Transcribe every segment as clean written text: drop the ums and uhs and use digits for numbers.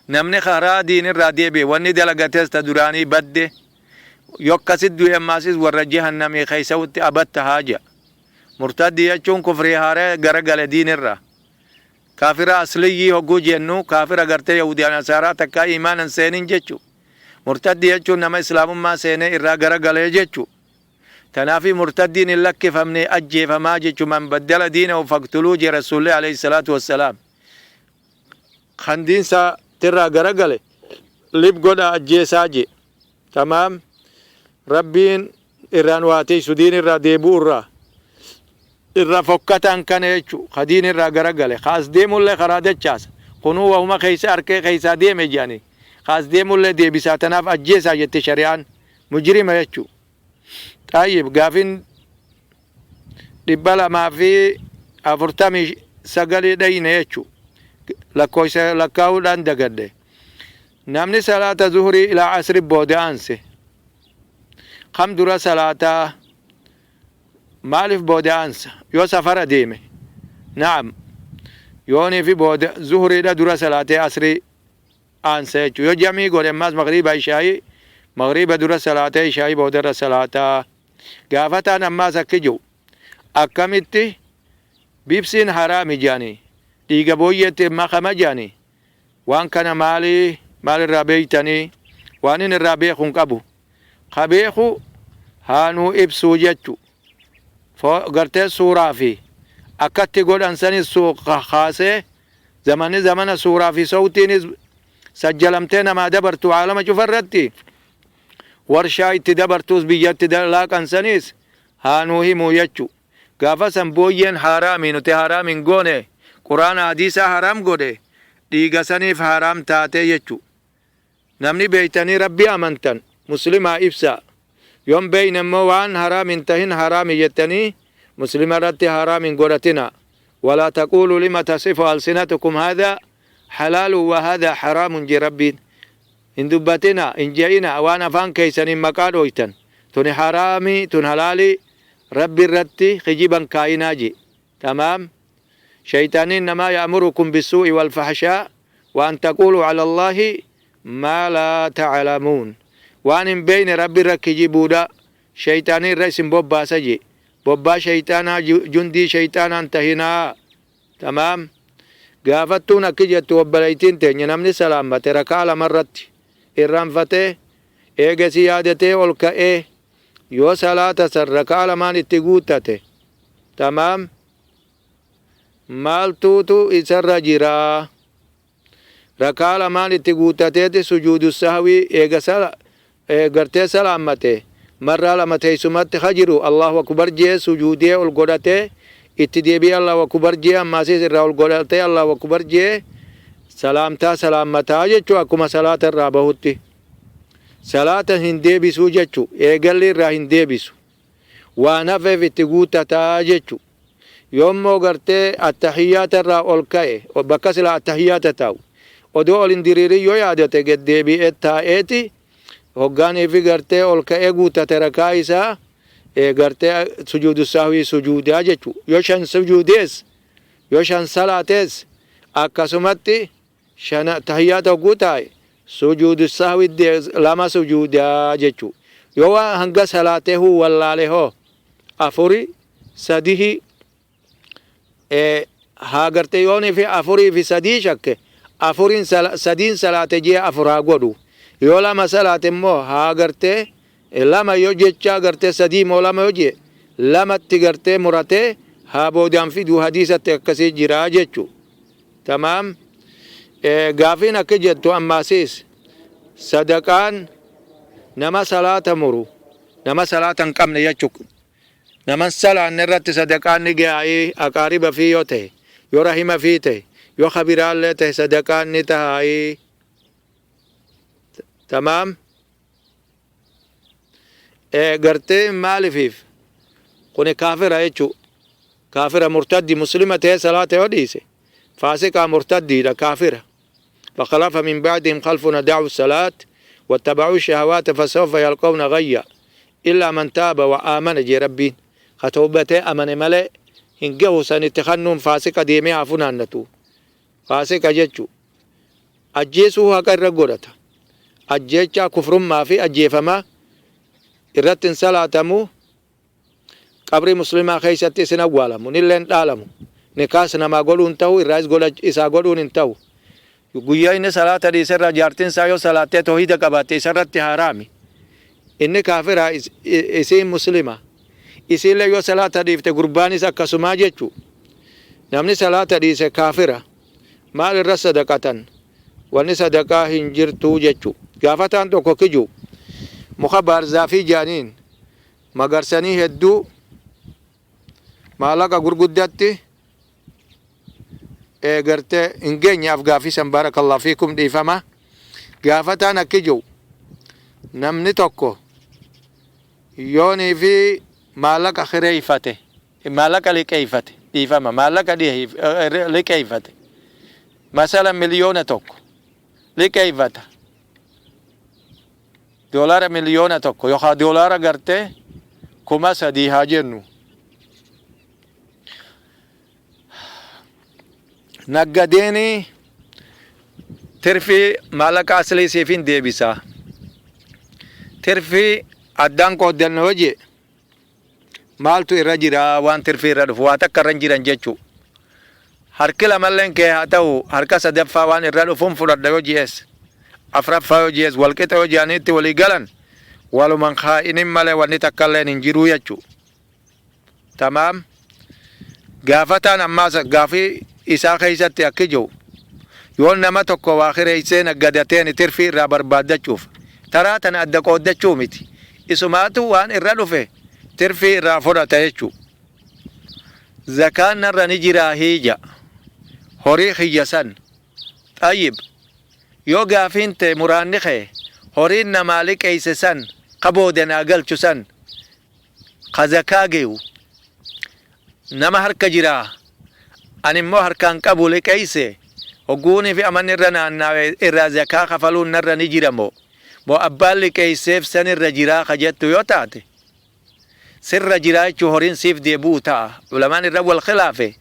Namni karaa diinirraa deebi'e wanni dalagates ta duraanii badde yoo akkasit du'e ammaasis warra jahannamii keeysawutti abad tahaa je'a. Murtaddii jechuun kufrii haaree garagale diinirraa. Kaafira asliyyii hogguu jennu kaafira gartee yahuudiyaa nasaaraa takkaa iimaana hin seenin jechu. Murtaddii jechuun nama islaamummaa seenee irraa garagalee jechu. Tanaafi murtaddiin hin lakkifamne ajjeefamaa jechu man baddala diinahu faqtuluu je Rasuulli alayhi salaatu wassalaam. Kan diinsaa tirraa garagale lib godhaa ajjeesaa je. Tamaam Rabbiin irraa nu haa tiiysu diin irraa deebi'u irraa. Irra fokkataan kana jechu ka diin irraa garagale ka as deemullee karaa dachaasa kunuu wahuma keessa arkee keessaa deeme je'anii ka as deemullee deebisaa tanaaf ajjeesaa jette shari'aan mujrima jechu. Xayyib gaafin 249 dhayne jechu lakkoofsa lakkaa'uudhaan dagadhe. Namni salaata zuhrii ilaa asri booda aanse kam dura salaataa maaliif booda aansa yoo safara deeme na'am yoonii fi booda zuhriidha dura salaatee asrii aansa jechuudha yoo jamii godhe ammaas magriiba ishaayii magriiba dura salaatee ishaayii boodarra salaataa gaafataan ammaas akki jiru akkamitti bibsiin haraami jedhanii dhiiga booyyeetti makama jedhanii waan kana maalii maalirraa beeytanii waan inni irraa beeku hin qabu ka beeku haa nuu ibsuu jechu gartee suuraa fi akkatti godhan sanis kaasee zamanni zamana suuraa fi sawtiinis sajjalamtee namaa dabartu aalama cufa irratti warshaa itti dabartuus biyyatti laaqan sanis haa nuu himuu jechu gaafa san booyyeen haaraami nuti haaraam hin goone quraana hadiisaa haraam godhe dhiiga saniif haaraam taatee jechu namni beeytanii rabbi amantan muslimaa ibsaa yoon beeyne immoo waan haraam hin tahin haraami jettanii muslima irratti haraam hin godhatina walaa taquuluu lima tasifu alsinatukum haadhaa halaalu wa haadhaa haraamun je rabbiin hin dubbatina hin je'ina waan afaan keeysaniin maqaa dhooytan tuni haraami tun halaalii rabbi irratti kijiban kaayinaa je tamaam shaytaaniin namaa ya'murukum bisuu'i walfahshaa wa an taquuluu cala allaahi maa laa taclamuun waan hin beeyne rabbi irra kijibuudha shayxaanii irra isin bobbaasa je bobbaa shayxaanaa jundii shayxaanaan tahinaa tamaam gaafattuun akki jettu obboleeytiin teenya namni salaammate rakaa lama irratti irraanfatee eegasi yaadatee ol ka'ee yoo salaata san rakaa lamaan itti guuttate tamaam maaltuutu isarra jiraa rakaa lamaan itti guuttateeti sujuudu sahwii eega gartee salaammate marraa lama teessumatti hajiru allahu akbar jee sujuudee ol godhatee itti deebi'ee allahu akbar jee ammaasis irraa ol godhatee allahu akbar jee salaamtaa salaammataa jechuu akkuma salaata irraa bahutti salaata hin deebisuu jechuu eegalli irraa hin deebisu waan hafeef itti guuttataa jechuu yoommoo gartee attahiyyaata irraa ol ka'e bakka silaa attahiyyaata taa'u odoo ol hin diriirin yoo yaadate gad deebi'ee taa'eeti hoggaanii fi gartee ol ka'ee guuttate rakaa isaa gartee sujuudu sahwii sujuudaa jechuu yoo shan sujuudees yoo shan salaatees akkasumatti shana tahiyyaata hogguu taa'e sujuudu sahwi lama sujuudaa jechuu yoo waan hanga salaatee huu wallaale hoo afuri sadihi haa gartee yoonii fi afurii fi sadii shakke afuriin sadiin salaate jee afur haa godhu yoo lama salaate immoo haa gartee lama yoo jechaa gartee sadii moo lama yoo jee lamatti gartee muratee haa boodaan fiduu hadiisatti akkasii jiraa jechu tamaam gaafiin akka jettu ammaasiis sadaqaan nama salaata muru nama salaata hin qabne jechu nama salaanne irratti sadaqaan ni gahaayii aqaariba fi yoo ta'e yoo rahima fi ta'e yoo kabiraallee ta'e sadaqaan ni tahaayii tamaam gartee maalifiif kuni kaafira jechuu kaafira murtaddi muslima ta'ee salaata yoo dhiise faasiqaa murtaddiidha kaafira فخلف من بعدهم خلف أضاعوا الصلاة واتبعوا الشهوات فسوف يلقون غيا إلا من تاب وآمن جي ربين خطوبته أمن ملئ hin gahu san itti kannuun faasiqa deemee haa funaannatu faasiqa jechu Ajjeesuu haqa irra godhata. Ajjeechaa kufrummaa fi ajjeefamaa irratti hin salaatamu. Qabrii muslimaa keessatti isin awwaalamu. Nilleen dhaalamu. Nikaas namaa godhuun hin ta'u, irraas isaa godhuun hin ta'u. Guyyaa inni salaata dhiise irraa jaartiin isaa yoo salaattee toohida qabaatte isarratti haraami. Inni kaafiraa, isiin muslima. Isiillee yoo salaata dhiifte gurbaanis akkasumaa jechu. Namni salaata dhiise kaafira. Maal irra sadaqatan? Wanni sadaqaa hin jirtu jechu. Gaafataan tokko kiju muka baarzaafii jaaniin magarsanii hedduu maallaqa gurguddatti gartee hin geenyeaf gaafisan. Baarakallahu fiikum, dhiifama. Gaafataan akki jiru, namni tokko yoonii fi maallaqa kireeffate, maallaqa liqeeffate, dhiifama, maallaqa liqeeffate, masala 1 miliyoona liqeeffata, doolaara 1 miliyoona yookaan doolaara gartee 3,000 haa jennu. Naggadeeni tirfii maallaqa aslii siif hin deebisa. Tirfii addaan qooddanna hojii maaltu irra jira? Waan tirfii irra dhufu waa takka irra hin jiran jechuu. Harki lamalleen kee haa ta'u, harka sadaffaa waan irra dhufuun fudhadha yoo ji'ees, afraffaa yoo ji'ees, walqixa yoo ji'aniitti walii galan, waluman kaa'inin malee wanni takkalleen hin jiruu jechuu. Tamaam. Gaafataan ammaas gaafii isaa keessatti akki jiru, yoo nama tokko waa kireessee naggadateen tirfii irraa barbaaddachuuf taraa tana adda qooddachuu miti. Isumaatu waan irra dhufe tirfii irraa fudhata jechuu. Zakaan narra ni jiraa hiija. Horii kiyya san. Xayyib. Yoo gaafiin ta'e, muraanni kee horiin namaa liqeesse san ka boodanaa galchu san ka zakaa ge'u nama harka jiraa, ani immoo harkaan qabu liqeesse, hogguunii fi amanni irra naanna'e irraa zakaa kafaluun narra ni jira moo abbaan liqeesseef san irra jiraa ka jettu yoo taate, sirra jiraa jechuu, horiin siif deebi'u ta'a. Ulamaan irra wal khilaafe.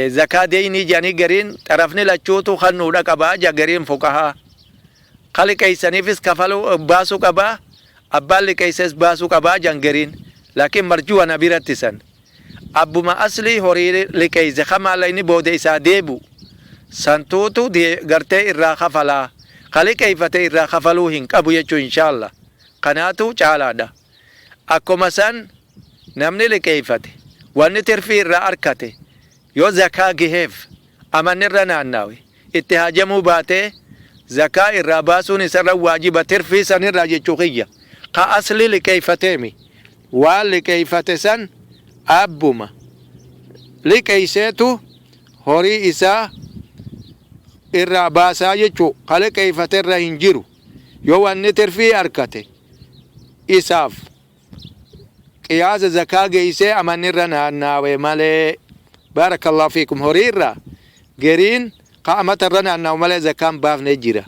Zakaa deeynii jedhanii gariin xarafni lachuutu kannuudha qabaa ja gariin fuqahaa. Ka liqeessaniifis kafaluu baasuu qabaa, abbaan liqeesses baasuu qabaa jan gariin. Laakiin marjuwa na biratti san. Abbuma aslii horii liqeesse ka maallaqni booda isaa deebi'u santuutu gartee irraa kafalaa. Ka liqeeffate irraa kafaluu hin qabu jechuu, inshaalla. Kanaatu caalaadha. Akkuma san namni liqeeffate wanni tirfii irraa arkate yoo zakaa giheef amanni irra naannaawe itti haajamuu baatee zakaa irraa baasuun isarra waajiba tirfii sanirraa jechuu kiyya. Ka asli liqeeffateemi waan liqeeffate san abbuma liqeesseetu horii isaa irraa baasaa jechuu. Ka liqeeffate irra hin jiru yoo wanni tirfii arkate isaaf qiyaasa zakaa geeysee amanni irra naannaawe malee. Baarakallahu fiikum. Horii irraa gariin ka amata irra naannaawu malee zakaan baafne jira.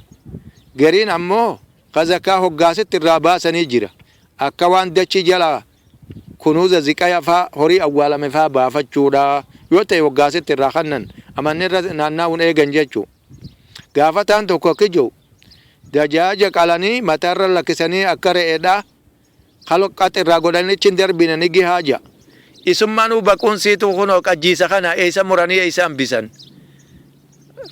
Gariin ammoo ka zakaa hoggaasitti irraa baasanii jira. Akka waan dachi jalaa kunuuza ziqaya faa, horii awwaalame faa baafachuudha yoo ta'e, hoggaasitti irraa kannan amanni irra naannaa'uun eegan jechuu. Gaafataan tokko akki jiru, dajaaja qalanii mataarra lakkisanii akka re'eedha kalqax irraa godhanii hin darbine ni gihaa ja'a. Isummaanuu baquun siituu kunoo qajjiisa kana eessa muranii eessa hambisan?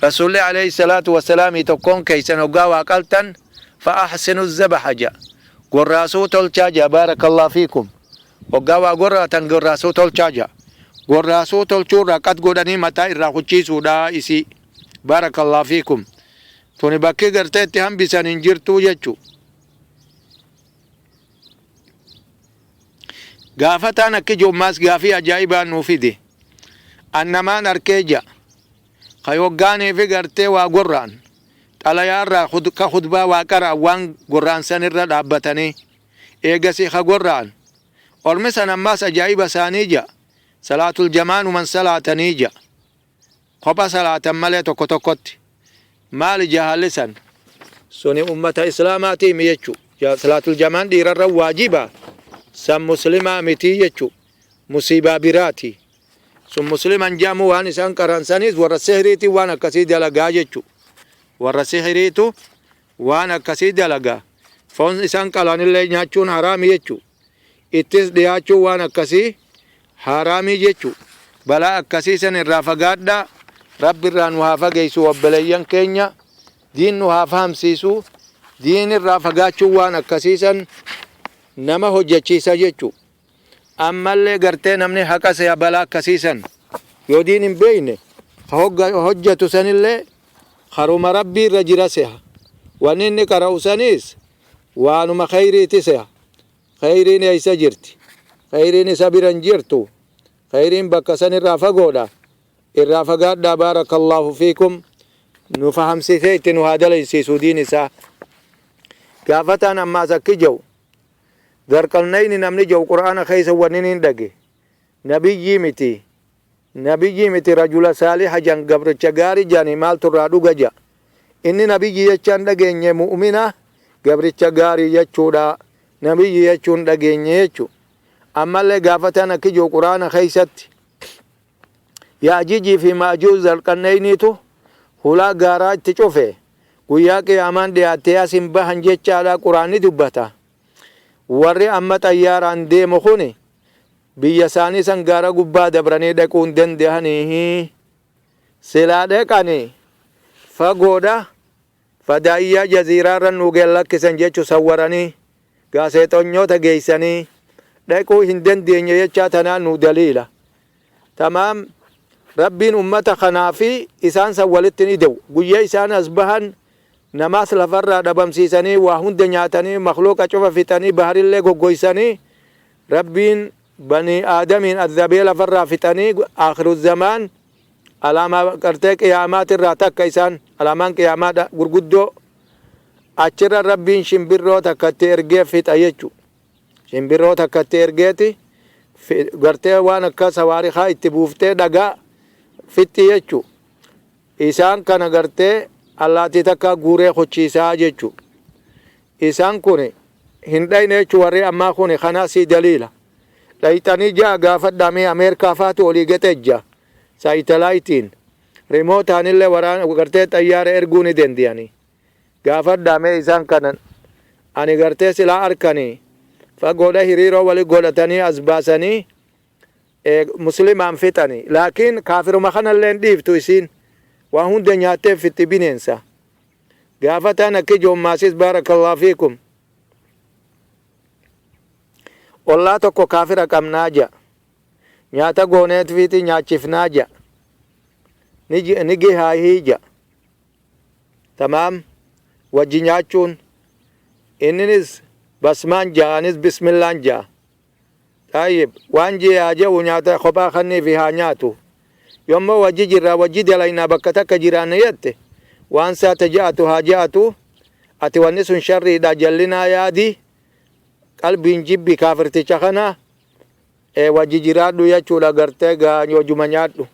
Rasuulli alayhi salaatu wassalaamii tokkoon keeysan hoggaa waa qaltan فأحسنوا الذبح ja'a. Gorraasuu tolchaa ja'a. Baarakallahu fiikum. Hoggaa waa gorraatan gorraasuu tolchaa ja'a. Gorraasuu tolchuurraa qad godhanii mataa irraa kuchiisuudha isii. Baarakallahu fiikum. Tuni bakki gartee itti hambisan hin jirtuu jechuu. Gaafataan akki jommaas gaafii ajaa'ibaa nuu fide. Annamaan arkee ja'a. Ka hoggaanii fi gartee waa gorra'an. Xalayaarraa ka khutbaa waa qara'an waan gorra'an san irra dhaabbatanii. Eegasii ka gorra'an. Ormi san ammaas ajaa'iba isaanii ja'a. Salaatul jamaanuman salaatanii ja'a. Kopha salaatan malee tokko tokkotti. Maali jahaalli san? Suni ummata islaamaatii mi jechuu. Salaatul jamaan dhiirarra waajiba. San muslimaa mitii jechuu. Musiibaa biraati. Sun musliman jedhamu waan isaan qaran sanis warra sihriitiin waan akkasii dalagaa jechuu. Warra sihiriitu waan akkasii dalaga. Foon isaan qalanillee nyaachuun haraami jechuu. Ittis dhiyaachuun waan akkasii haraamii jechuu. Balaa akkasii san irraa fagaadhaa. Rabbi irraa nu haa fageessu obboleeyyan keenya. Diin nu haa fahamsiisu. Diin irraa fagaachuun waan akkasii san nama hojjechiisa jechuu. Ammallee gartee namni haqa se'a balaa akkasii san yoo diin hin beekne hojjetu sanillee karuma Rabbii irra jira se'a. Wanni inni qara'u saniis waanuma kheyriiti se'a. Kheyriin eessa jirti? Kheyriin isa bira hin jirtu. Kheyriin bakka san irraa fagoodha. Irraa fagaadhaa. Baarakallaahu fiikum. Nu fahamsiisee itti nu haa dalaysiisu diin isaa. Gaafataan ammaas akki jedhu, Zarqalnayni namni jedhu Qur'aana keessa wanni hin dhage. Nabiyyii miti. Nabiyyii miti, rajula saaliha jan, gabricha gaarii jani, maaltu irraa dhuga ja. Inni nabiyyi jechaan dhageenye, mu'mina gabricha gaarii jechuudha. Nabiyyi jechuun dhageenye jechu. Ammallee gaafataan akki jiru, Qur'aana keessatti Yaajijii fi Maajuuz Zalqannayniitu hulaa gaaraa itti cufe, guyyaa qiyaamaan dhiyaattee as hin bahan jechaadha Qur'aanni dubbata. Warri amma xayyaaraan deemu kuni biyya isaanii san gaara gubbaa dabranii dhaquu hin danda'anii. Silaa dhaqanii fagoodha, fadaayyaa jaziiraarra nuu lakkisan jechu sawwaranii gaaseexonyoota geessanii dhaquu hin dandeenye jechaa tanaan nuu daliila. Tamaam, Rabbiin ummata kanaa fi isaan san walitti hin ida'u. Guyyaa isaan as bahan namaas lafarraa dhabamsiisanii, waa hunda nyaatanii, makluuqa cufa fixanii, baharillee goggoysanii, Rabbiin banii aadamiin azabee lafarraa fixanii. Akhiru zamaan alaamaa gartee qiyaamaatirraa takka isaan alaamaan qiyaamaadha gurguddoo. Achirra Rabbiin shimbirroo takkatti ergee fixa jechu. Shimbirroo takkatti ergeeti gartee waan akka sawaarikaa itti buuftee dhagaa fixxi jechu. Isaan kana gartee allaatii takka guuree kochiisaa jechu. Isaan kun hin dhayne jechu. Warri ammaa kun kanaasii daliila dhayxanii ja'a gaafadhaa. Ameerikaa faatu olii gaxejja saayitalaayitiin rimootaanillee waraana gartee xayyaara erguu ni dandiyanii. Gaafadhaa mee isaan kanan. Ani gartee silaa arkanii fagoodha hiriiroo wali godhatanii as baasanii muslimaan fixanii, laakiin kaafiruma kanallee hin dhiiftu. Isiin waa hunda nyaattee fixxi bineensa. Gaafataan akki joommaasis, baarakallahu fiikum, ollaa tokko kaafira qabnaa ja, nyaata gooneet fiiti nyaachifnaa ja, ni gihaahii ja. Tamaam, wajji nyaachuun inninis basmaan ja'a, anis bismillaan ja'a. Tayyib, waan jee haa jedhu, nyaata kophaa kannii fi haa nyaatu. Yommuu wajji jirra, wajji dalaynaa, bakka takka jiraanne jette, waan saata ja'atu haa ja'atu. Ati wanni sun sharriidha, jallinaa yaadi, qalbiin jibbi kaafirticha kana, wajji jiraadhu jechuudha. Gartee gaa wajjuma nyaadhu.